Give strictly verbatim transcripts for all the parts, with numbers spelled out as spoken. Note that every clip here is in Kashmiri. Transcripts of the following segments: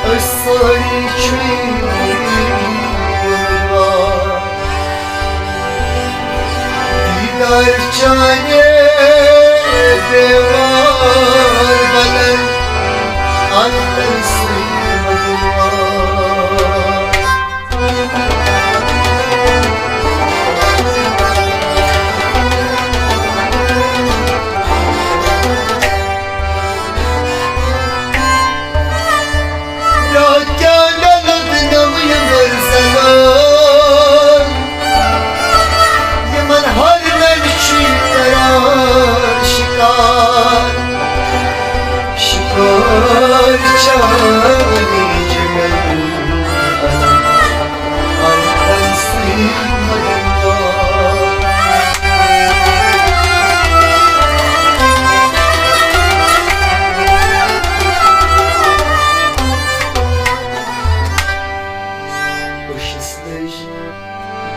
أسۍ سٲری چھِ وۄنۍ دیدار چانہِ دیوار بلند اندر سۭتۍ مدوار۔ یا کیٛاہ مےٚ لوٚب نوٚو یہِ مُرزَلان، یِمَن ہارنَن چھُے کران شِکار، شِکار چانہِ جگرُک۔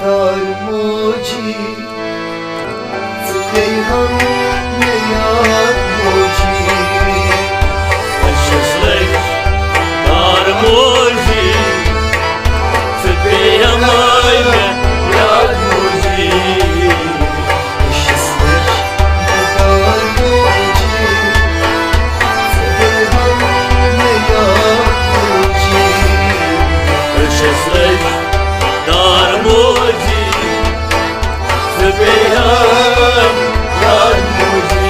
دار موجی، ژٕ پیٚیہِ ہم مےٚ یاد موجی۔ بہٕ چھُس لٔج دار موجی، ژٕ پیٚیہِ ہم مےٚ یاد موجی۔ بہٕ چھُس لٔج دار موجی، ژٕ پیٚیہِ ہم مےٚ یاد موجی۔ بہٕ چھُس لٔج دار موجی، ژٕ پیٚیہِ ہم یاد موجی۔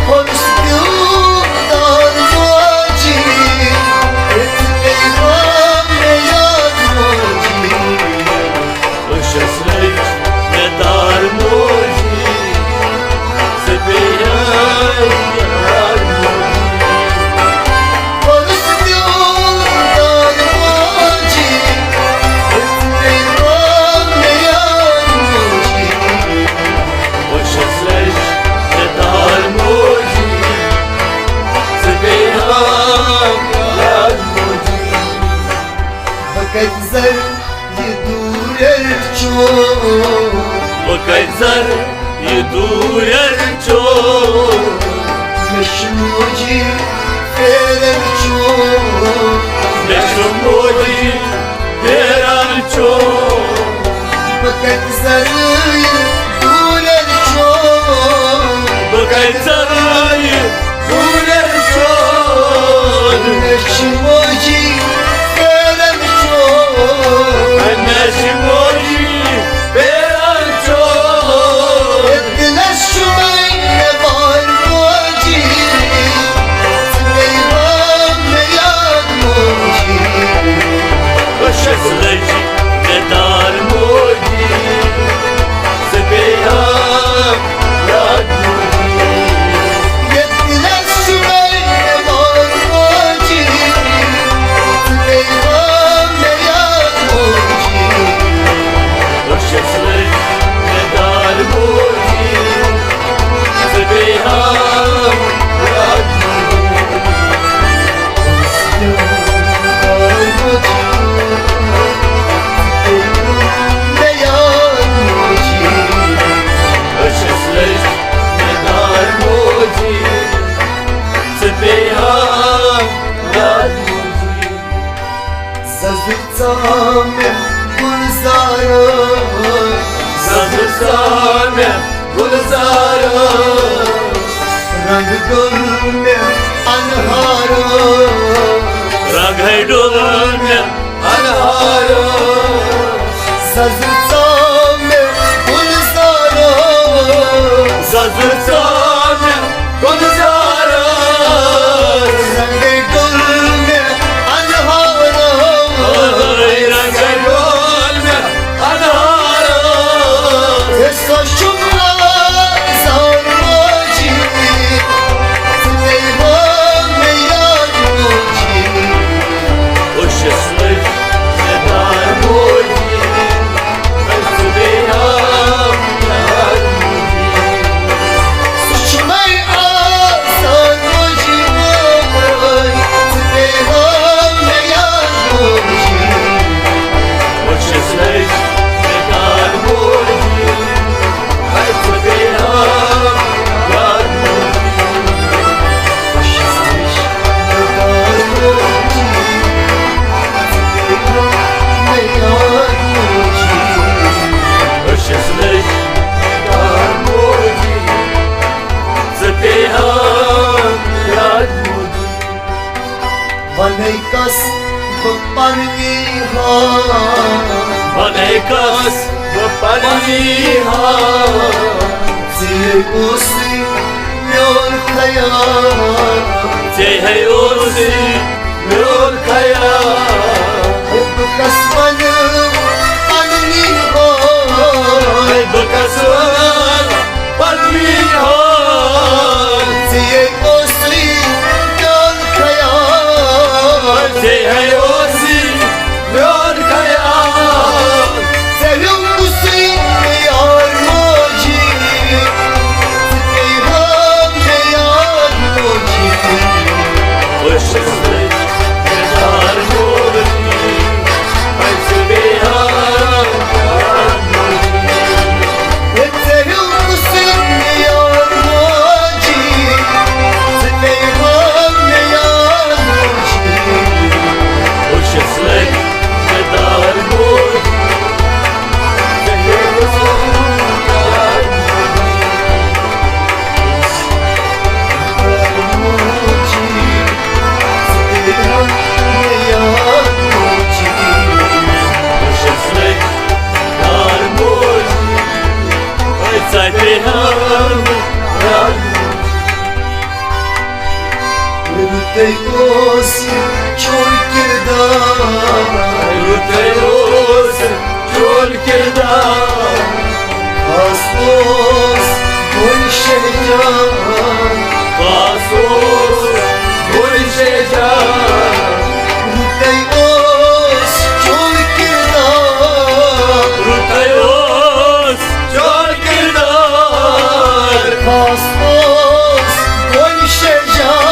پھوٚلُس دیُت دار موجی، ژٕ پیٚیہِ ہم مےٚ یاد موجی۔ بہٕ چھُس لٔج مےٚ دار موجی، ژٕ پیٚیہِ ہم یاد موجی۔ پھوٚلُس دیُت دار موجی، ژٕ پیٚیہِ ہم مےٚ یاد موجی۔ بہٕ چھُس لٔج مےٚ دار موجی، ژٕ پیٚیہِ ہم یاد موجی۔ بہٕ کتہِ زر یہِ دوٗرٮ۪ر چون؟ بہٕ کتہِ زر یہِ دوٗرٮ۪ر چون؟ مےٚ چھُ موجی پھیران چون۔ مےٚ چھُ موجی پھیران چون۔ بہٕ کتہِ زر یہِ دوٗرٮ۪ر چون؟ بہٕ کتہِ زر یہِ دوٗرٮ۪ر چون۔ مےٚ چھِ موجی پھیران چون۔ مےٚ چھِ موجی پھیران چون۔ یتھ دِلس چھُ وۄنۍ مےٚ بار موجی، ژٕ پیٚیہِ ہم مےٚ یاد موجی۔ بہٕ چھَس لٔج مےٚ دار موجی، ژٕ پیٚیہِ ہم یاد موجی۔ یتھ دِلس چھُ وۄنۍ مےٚ بار موجی، ژٕ پیٚیہِ ہم مےٚ یاد موجی۔ بہٕ چھَس لٔج مےٚ دار موجی، ژٕ پیٚیہِ ہم یاد موجی۔ بہٕ چھَس لٔج مےٚ دار موجی، ژٕ پیٚیہِ ہم یاد موجی۔ زَزُر ژاو مےٚ گُلزارَس۔ زَزُر ژاو مےٚ گُلزارَس۔ رنٛگ ڈوٚل مےٚ اَنہارَس۔ رنٛگَے ڈوٚل مےٚ اَنہارَس۔ زَزُر ژاو مےٚ گُلزارَس۔ زَزُر ژاو مےٚ گُلزارَس۔ رنٛگَے ڈوٚل مےٚ اَنہارَس۔ رنٛگَے ڈوٚل مےٚ اَنہارَس۔ سۄ چھُم آزار موجی، ژٕ پیٚیہِ ہم مےٚ یاد موجی۔ بہٕ چھَس لٔج مےٚ دار موجی، ژٕ پیٚیہِ ہم یاد موجی۔ وَنے کَس بہٕ پَننی حال۔ وَنے کَس بہٕ پَننی حال۔ ژےٚ اوسُے میون خیال۔ ژےٚ ہے اوسُے میون خیال۔ ہے بہٕ کَس وَنہٕ پَننی حال۔ ہے بہٕ کَس وَنہٕ پَننی حال۔ ژےٚ اوسُے میون خیال۔ ژےٚ ہے اوسُے میون خیال۔ ژےٚ ہیوٚکُسُے یار موجی۔ ژٕ پیٚیہِ ہا مےٚ یاد موجی۔ بہٕ چھُس نہٕ یار موجی۔ ژٕ پیٚیہِ ہا یاد موجی۔ ہے ژےٚ ہیوٚکُسُے یار موجی۔ ژٕ پیٚیہِ ہا مےٚ یاد موجی۔ بہٕ چھُس نہٕ یار موجی۔ رُتُے اوس چون کردار۔ رُتُے اوس چون کردار۔ خاص اوس گُل شہجار۔ خاص اوس گُل شہجار۔ رُتُے اوس چون کردار۔ رُتُے اوس چون کردار۔ خاص اوس گُل شہجار۔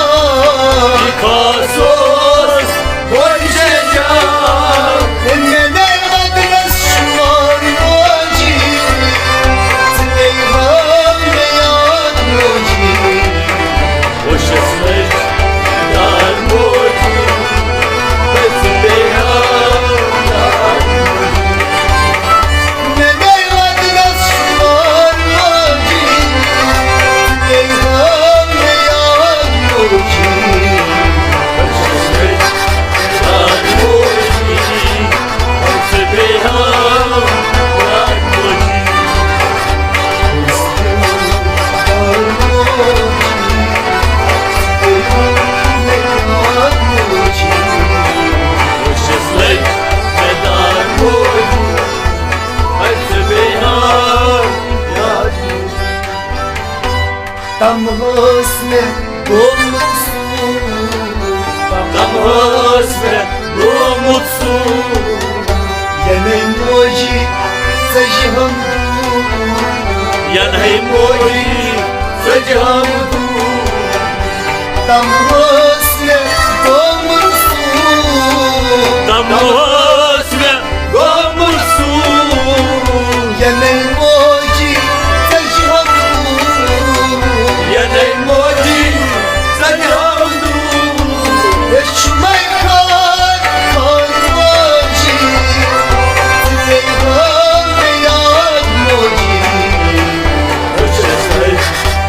خاص اوس گُل شہجار۔ مےٚ نَے وَدنَس شُمار موجی۔ ژٕ پیٚیہِ ہا مےٚ یاد موجی۔ بہٕ چھُس نہٕ یار موجی۔ ژٕ پیٚیہِ ہا یاد موجی۔ مےٚ نَے وَدنَس شُمار موجی۔ ژٕ پیٚیہِ ہا مےٚ یاد موجی۔ بہٕ چھُس نہٕ یار موجی۔ تم ٲس مےٚ گوٚمُت سوٗر۔ تم ٲس مےٚ گوٚمُت سوٗر۔ یَنہٕ موجی ژٔج ہم دوٗر۔ یَنہٕ موجی ژٔج ہم دوٗر۔ تم ٲس مےٚ گوٚمُت سوٗر۔ تم ٲس مےٚ گوٚمُت سوٗر۔ یَنَے موجی ژٔج ہم دوٗر۔ یَنَے موجی ژٔج ہم دوٗر۔ أسۍ چھِ مےٚ خان، خان موجی۔ ژٕ پیٚیہِ ہا مےٚ یاد موجی۔ بہٕ چھُس نہٕ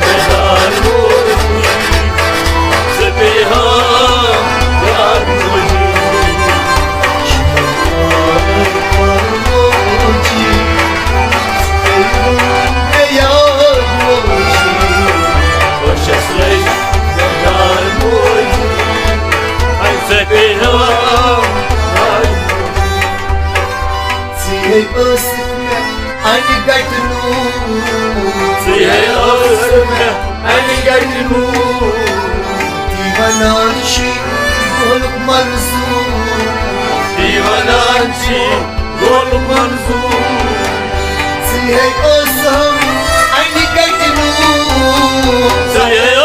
بیدار موجی۔ ژٕ پیٚیہِ ہا یاد موجی۔ ژےٚ ہے ٲسٕکھ مےٚ اَنہِ گَٹہِ نوٗر۔ ژےٚ ہے ٲسٕکھ مےٚ اَنہِ گَٹہِ نوٗر۔ تی وَنان چھِ گولُک منظوٗر۔ تی وَنان چھِ گولُک منظوٗر۔ ژےٚ ہے ٲسٕم اَنہِ گَٹہِ نوٗر۔ ژےٚ ہے